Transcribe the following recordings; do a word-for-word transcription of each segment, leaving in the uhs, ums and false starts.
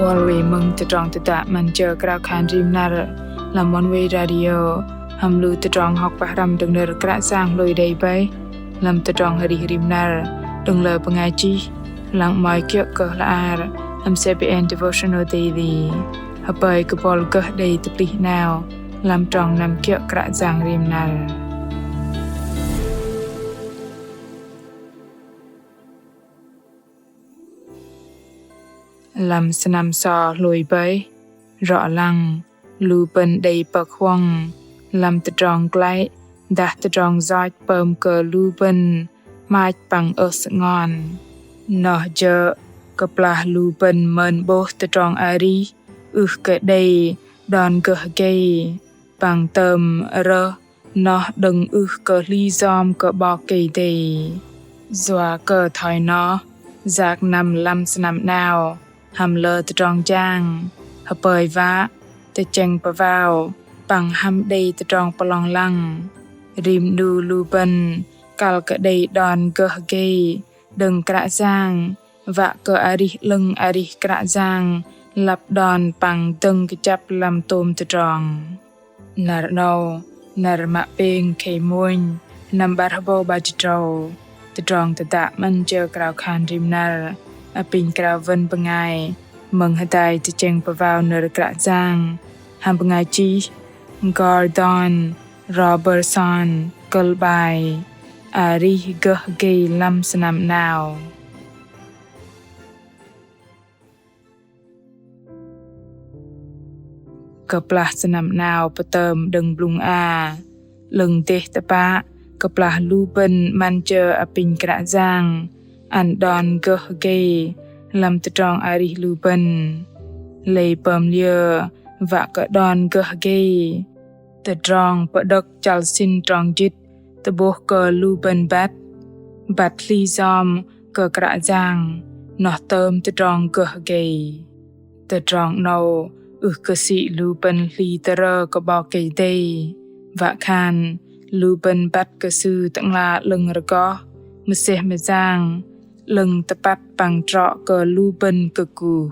Buăl wei mơ̆ng tơdrong tơdă 'Măn Jơ Krao Khan Rim Năr lăm Oneway Radio, hăm lu tơdrong hŏk pơhrăm đơ̆ng nơ̆r Kră Yang hlôi đei bơih lăm tơdrong arih rim năr đơ̆ng lơ bơngai chih, lăng 'mơ̆i kiơ̆ kơ hla ar lăm C B N Devotional Daily. Hơpơi kơ buăl gơh đei tơplih 'nao lăm trong năm kiơ̆ Kră Yang rim năr. Lăm sơnăm sơ̆ hlôi bơih, rŏ lăng lu bơ̆n đei pơ̆k huŏng lăm tơdrong glăi dah tơdrong yoch pơm kơ lu bơ̆n 'mach păng ơh sơngon. Noh jơ̆ kơplah lu bơ̆n mơn 'bôh tơdrong arih ưh kơ đei đon gơh gei, păng tơm rơh noh đơ̆ng ưh kơ hli yom kơ 'Bok Kei-Dei. Yua kơ thoi noh, yak năm lăm sơnăm 'nao hăm lơ tơdrong jang, hơpơi wă tơchĕng pơwao păng hăm đei tơdrong pơlong lăng. Rim 'nu lu bơ̆n kăl kơ đei đon gơh gei đơ̆ng Kră Yang, wă kơ arih 'lơ̆ng arih Kră Yang lăp đon păng dơ̆ng kơjăp lăm tôm tơdrong. Năr 'nâu, năr mă pêng khei mônh, sơnăm 'bar hơbâu 'bar jĭt tơdrâu. Tơdrong tơdă 'Măn Jơ Krao Khan Rim Năr apinh krao wơn bơngai mơ̆ng hơdai tơchĕng pơwao nơ̆r Kră Yang hăm bơngai chih Gordon Robertson, kơ̆l 'bai Arih gơh gei lăm sơnăm 'nao. Kơplah sơnăm 'nao pơtơm đơ̆ng blŭng a, 'lơ̆ng dêh tơpă kơplah lu bơ̆n 'măn jơ apinh Kră Yang ăn đon gơh gei lăm tơdrong arih lu bơ̆n. Lei pơm liơ wă kơ đon gơh gei? Tơdrong Pơđơ̆k chăl sĭn trong jĭt tơ'bôh kơ lu bơ̆n băt, băt hli yom kơ Kră Yang, noh tơm tơdrong gơh gei. Tơdrong 'nâu ưh kơ sĭ lu bơ̆n hli tơrơ kơ 'Bok Kei-Dei, wă khan lu bơ̆n băt kơ Sư Tơ'ngla 'lơ̆ng rơgoh, mơsêh mơyang, 'lơ̆ng tơpăt păng trŏ kơ lu bơ̆n kơkuh.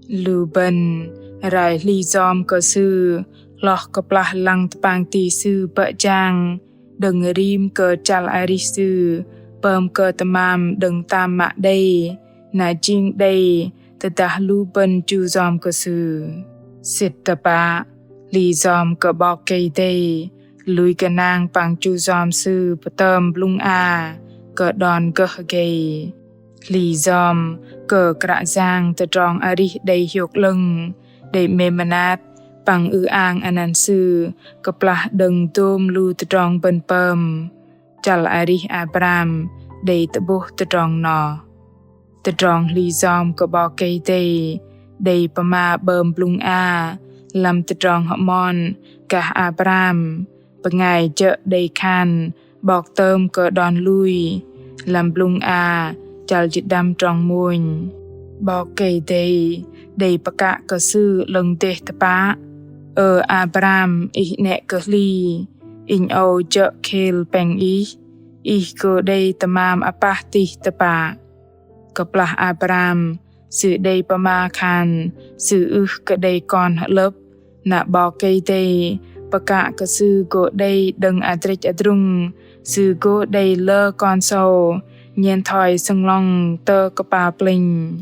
Lu bơ̆n rai hli yom kơ Sư hloh kơplah lăng tơpang ti Sư bơ̆ jang, đơ̆ng rim kơ chăl arih Sư pơm kơ tơmam đơ̆ng tam mă đei, na jing đei tơdah lu bơ̆n chu yom kơ Sư. Sĭt tơpă, hli yom kơ 'Bok Kei-Dei, lui gơnang păng chu yom Sư pơtơm blŭng a kơ đon gơh gei. Hli yom kơ Kră Yang tơdrong arih đei hiôk 'lơ̆ng, đei 'mêm mơnat, păng ư-ang anăn Sư kơplah đơ̆ng dôm lu tơdrong bơ̆n pơm. Chăl arih Abram đei tơ'bôh tơdrong noh. Tơdrong hli yom kơ 'Bok Kei-Dei đei pơma 'bơm blŭng a lăm tơdrong hơmon gah Abram, bơngai jơ̆ đei khan 'Bok tơm kơ đon lui, lăm blŭng a chăl jĭt đăm trong mônh. 'Bok Kei-Dei đei pơkă kơ sư 'lơ̆ng dêh tơpă: Ơ Abram, ih 'nĕ kơ hli, inh âu jơ̆ khêl pĕng ih, ih gô đei tơmam apah tih tơpă. Kơplah Abram sư đei pơma khan sư ưh kơ đei kon hơlơ̆p, na 'Bok Kei-Dei pơkă kơ sư gô đei đơ̆ng adrĕch adrung, sư gô đei lơ kon sâu nhen thoi sơnglŏng tơ kơpal plĕnh.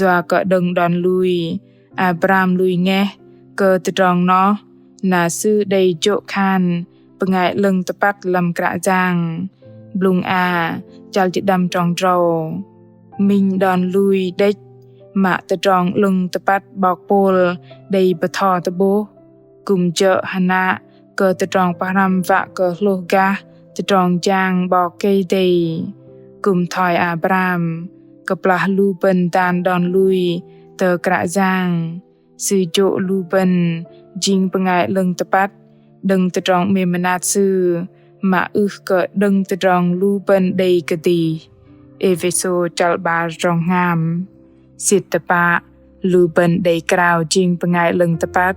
Yua kơ đơ̆ng đon lui, Abram lui ngeh kơ tơdrong noh, na sư đei jô̆ khan bơngai 'lơ̆ng tơpăt lăm Kră Yang. Blŭng a chăl jĭt đăm trong drâu. Minh đon lui đĕch, mă tơdrong 'lơ̆ng tơpăt 'bok Pôl đei bơtho tơ'bôh, kư̆m jơ̆ hơnă kơ tơdrong pơhrăm wă kơ hlôh gah tơdrong jang 'Bok Kei-Dei. Kư̆m thoi Abram, kơplah lu bơ̆n dan đon lui tơ Kră Yang, Sư jô̆ lu bơ̆n jing bơngai 'lơ̆ng tơpăt đơ̆ng tơdrong 'mêm mơnat Sư, mă ưh kơ đơ̆ng tơdrong lu bơ̆n đei kơdih. Êphêsô chăl 'bar trong hngam. Sĭt tơpă, lu bơ̆n đei krao jing bơngai 'lơ̆ng tơpăt,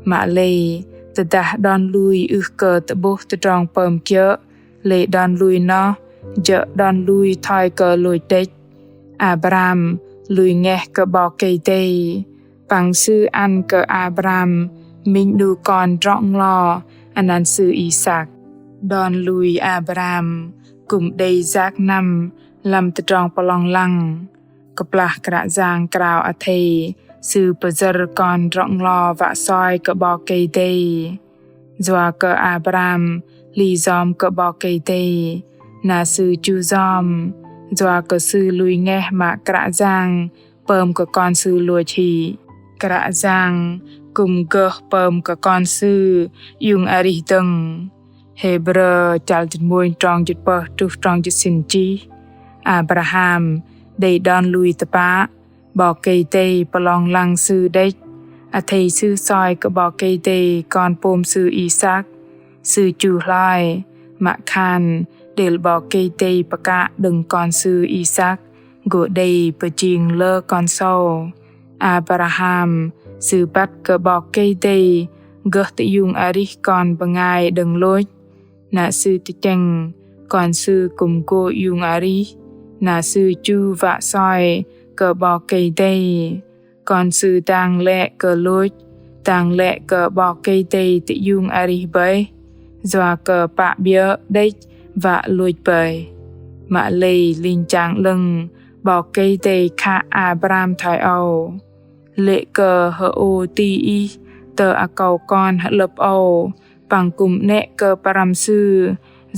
mă lei tơdah đon lui ưh kơ tơ'bôh tơdrong pơm kiơ̆, lei đon lui noh jơ̆ đon lui thoi kơ lôch đĕch. Abram lui ngeh kơ 'Bok Kei-Dei, Păng Sư ăn kơ Abraham minh 'nu kon drŏ nglo, anăn sư Isăk. Đon lui Abraham kư̆m đei yak năm lăm tơdrong pơlong lăng. Kơplah Kră Yang krao athei Sư pơyơ̆r kon drŏ nglo wă soi kơ 'Bok Kei-Dei. Yua kơ Abraham hli yom kơ 'Bok Kei-Dei, na sư chu yom, yua kơ sư lui ngeh mă Kră Yang pơm kơ kon sư lôch hĭ. Kră Yang kư̆m gơh pơm kơ kon Sư iung arih dơ̆ng. Hêbrơ chăl jĭt mônh trong jĭt pơh truh trong jĭt sĭn chih. Abraham đei đon lui tơpă, 'Bok Kei-Dei pơlong lăng sư đĕch. Athei sư soi kơ 'Bok Kei-Dei kon pôm sư Isăk, sư chu hloi, mă khan đêl 'Bok Kei-Dei pơkă đơ̆ng kon sư Isăk gô đei pơjing lơ kon sâu. Abraham sư băt kơ 'Bok Kei-Dei gơh tơiung arih kon bơngai đơ̆ng lôch. Na sư tơchĕng kon sư kư̆m gô iung arih, na sư chu wă soi kơ 'Bok Kei-Dei. Kon sư dang lĕ kơ lôch, dang lĕ kơ 'Bok Kei-Dei tơiung arih bơih, yua kơ pă 'biơ̆ đĕch wă lôch bơih. Mă lei linh jang 'lơ̆ng 'Bok Kei-Dei khă Abraham thoi âu: Lê̆ kơ hơô ti ih tơ akâu kon hơ'lơ̆p âu, păng kư̆m 'nĕ kơ pơrăm sư,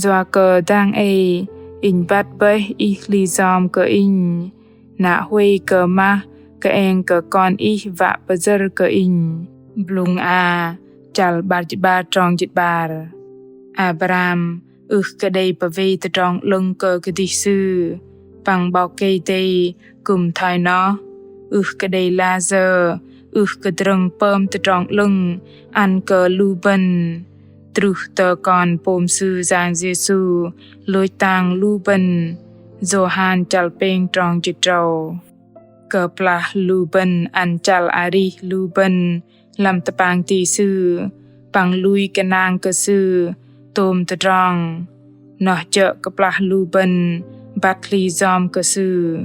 yua kơ dang ei Inh băt bơih ih hli yom kơ Inh. Na huay kơ mah kơeng kơ kon ih wă pơyơ̆r kơ Inh. Blŭng a chăl 'bar jĭt 'bar trong jĭt 'bar. Abraham ưh kơ đei pơwei tơdrong 'lơ̆ng kơ kơdih sư, păng 'Bok Kei-Dei kư̆m thoi noh. Ưh kơ đei lasơ, ưh kơ drơ̆ng pơm tơdrong 'lơ̆ng ăn kơ lu bơ̆n, truh tơ kon pôm Sư Yang Yêsu lôch tang lu bơ̆n. Yôhan chăl pêng trong jĭt tơdrâu. Kơplah lu bơ̆n ăn chăl arih lu bơ̆n lăm tơpang ti Sư, păng lui kơnang kơ Sư tôm tơdrong. Noh jơ̆ kơplah lu bơ̆n băt hli yom kơ Sư.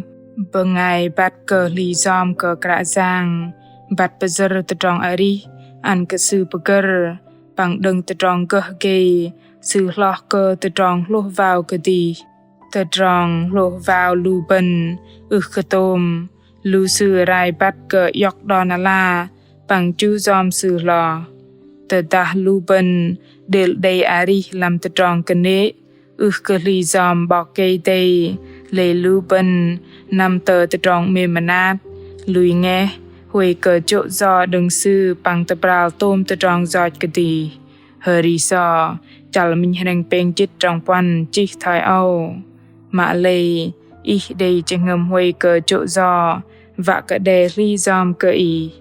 Bơngai băt kơ hli yom kơ Kră Yang, băt pơyơ̆r tơdrong arih ăn kơ sư pơgơ̆r, păng đơ̆ng tơdrong gơh gei, sư hloh kơ tơdrong hlôh wao kơdih. Tơdrong hlôh wao lu bơ̆n ưh kơ tôm, lu sư rai băt kơ iŏk đon ala păng chu yom sư hloh. Tơdah lu bơ̆n đêl đei arih lăm tơdrong kơnê̆, ưh kơ hli yom 'Bok Kei-Dei, lei lu bơ̆n năm tơ tơdrong 'mêm mơnat, lui ngeh, huay kơ jô̆ yo đơ̆ng Sư păng tơbral tôm tơdrong yoch kơdih. Hơri So chăl minh hrĕng pêng jĭt trong puăn chih thoi âu: Mă lei ih đei jơhngơ̆m huay kơ jô̆ yo, wă kơ đe hli yom kơ ih.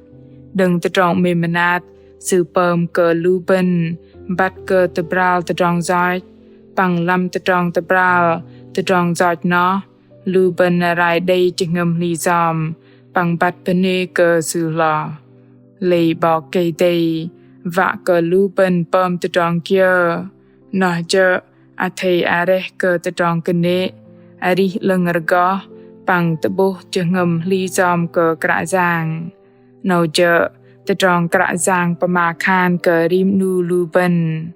Đơ̆ng tơdrong 'mêm mơnat, Sư pơm kơ lu bơ̆n băt kơ tơbral tơdrong yoch, păng lăm tơdrong tơbral tơdrong yoch noh, lu bơ̆n rai đei jơhngơ̆m hli yom, păng băt bơnê kơ Sư hloh. Lei 'Bok Kei-Dei wă kơ lu bơ̆n pơm tơdrong kiơ? Noh jơ̆ athei areh kơ tơdrong kơnê̆, arih 'lơ̆ng rơgoh, păng tơ'bôh jơhngơ̆m hli yom kơ Kră Yang. 'Nâu jơ̆ tơdrong Kră Yang pơma khan kơ rim 'nu lu bơ̆n.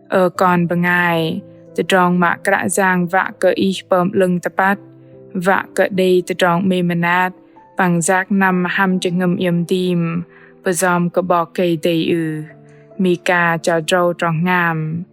Ơ kon bơngai, tơdrong mă Kră Yang wă kơ ih pơm 'lơ̆ng tơpăt, wă kơ đei tơdrong 'mêm mơnat, păng yak năm hăm jơhngơ̆m iĕm dim pơyom kơ 'Bok Kei-Dei ưh? Mika chăl tơdrâu trong hngam.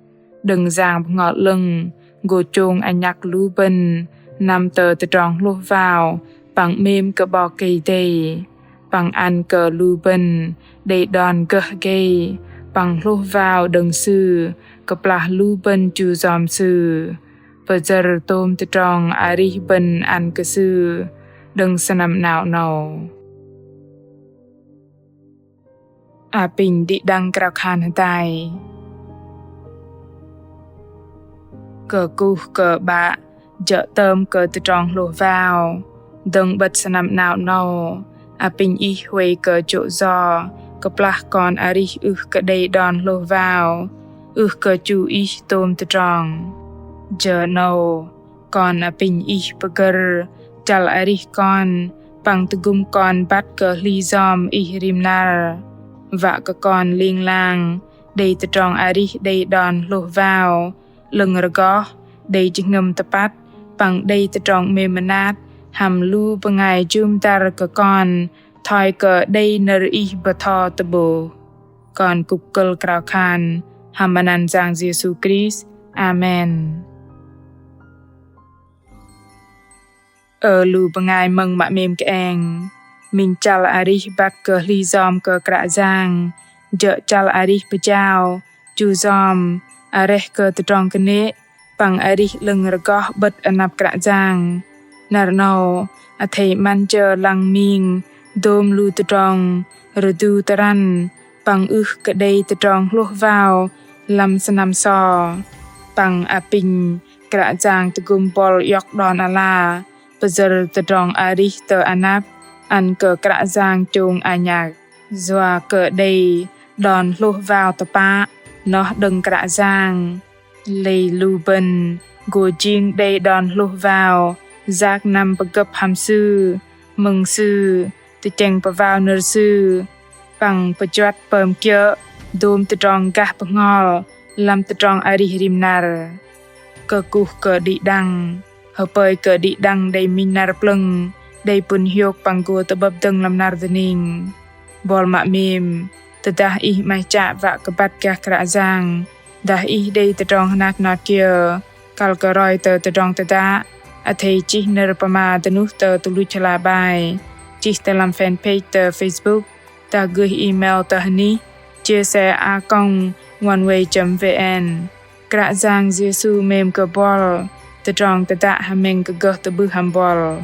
Đơ̆ng Yang Bơhngol 'Lơ̆ng gô chông anhăk lu bơ̆n năm tơ tơdrong hlôh wao păng 'mêm kơ 'Bok Kei-Dei, păng ăn kơ lu bơ̆n đei đon gơh gei păng hlôh wao đơ̆ng Sư kơplah lu bơ̆n chu yom Sư, pơyơ̆r tôm tơdrong arih bơ̆n ăn kơ Sư đơ̆ng sơnăm 'nao 'nâu. Apinh đĭ đăng krao khan hơdai. Kơkuh kơ 'Bă jơ̆ tơm kơ tơdrong hlôh wao dơ̆ng 'bơ̆t sơnăm 'nao 'nâu. Apinh Ih huay kơ jô̆ yo kơplah kon arih ưh kơ đei đon hlôh wao, ưh kơ chu ih tôm tơdrong. Jơ 'nâu kon apinh Ih pơgơ̆r chăl arih kon păng tơgŭm kon băt kơ hli yom Ih rim năr. Wă kơ kon ling lang đei tơdrong arih đei đon hlôh wao, 'lơ̆ng rơgoh, đei jơhngơ̆m tơpăt, păng đei tơdrong 'mêm mơnat hăm lu bơngai jŭm dăr kơ kon thoi kơ đei nơ̆r Ih bơtho tơ'bôh. Kon kŭp kơ̆l krao khan hăm anăn Yang Yêsu Krist. Amen. Ơ lu bơngai mơ̆ng mă 'mêm kơeng, minh chăl arih băt kơ hli yom kơ Kră Yang jơ̆ chăl arih pơjao, chu yom, areh kơ tơdrong kơnê̆, păng arih 'lơ̆ng rơgoh 'bơ̆t anăp Kră Yang. Năr 'nâu, athei 'măn jơ lăng ming dôm lu tơdrong rơdu tơrăn, păng ưh kơ đei tơdrong hlôh wao lăm sơnăm so. Păng apinh Kră Yang tơgŭm buăl iŏk đon ala pơyơ̆r tơdrong arih tơ anăp ăn kơ Kră Yang chông anhăk. Yua kơ đei đon hlôh wao tơpă noh đơ̆ng Kră Yang. Lei lu bơ̆n gô jing đei đon hlôh wao yak năm pơgơ̆p hăm Sư, mơ̆ng Sư, tơchĕng pơwao nơ̆r Sư, păng pơjuăt pơm kiơ̆ dôm tơdrong gah bơhngol lăm tơdrong arih rim năr. Kơkuh kơ đĭ đăng, hơpơi kơ đĭ đăng đei minh năr plơ̆ng, đei pŭn hiôk păng gô tơ'bơ̆p dơ̆ng lăm năr dơning. Buăl mă 'mêm, tơdah ih 'maih chă wă kơ băt gah Kră Yang, dah ih đei tơdrong hnat hnot kiơ, kăl kơ roi tơ tơdrong tơdă, athei chih nơ̆r pơma dơnuh tơ tơluch hla bơar, chih tơ lăm fanpage tơ Facebook, dah gơh email tơ hơnih chia sẻ a còng oneway chấm vn. Kră Yang Yêsu 'mêm kơ buăl, tơdrong tơdă hơmĕng kơ gơh tơ'bưh hăm buăl.